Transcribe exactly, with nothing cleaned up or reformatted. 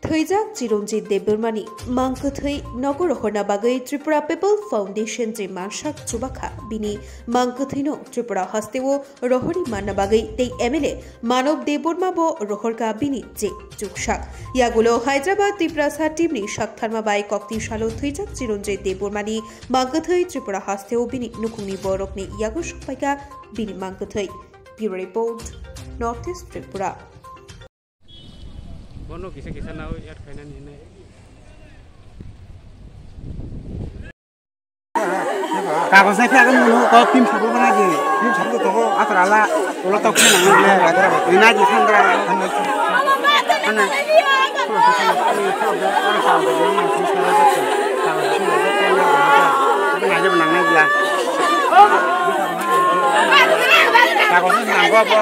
Thwijak Chiranjit Debbarmani mangkwthwi nogo rohorna bagwi Tripura People Foundation je mansak chubakha, bini mangkwthwino Tripura hasteo rohorwi manna bagwi tei M L A Manav Debbarma bo rohorkha bini je chuksak. Yagulo Hyderabad Tiprasa teamni saktharma bai kokti salo thwijak Chiranjit Debbarmani mangkwthwi Tripura hasteo bini nukhungni borokni yago sokpaikha bini mangkwthwi. Bureau Report, North East Tripura. Bono kisa kisa nao add khainani hinwi. Kagos nai khe agini ulo kok team support bana di. Team support tongo aswk ala ulo tok khe nang nai di sandra. Ana. Nai di nang nai di. Kagos nai nang bo bo.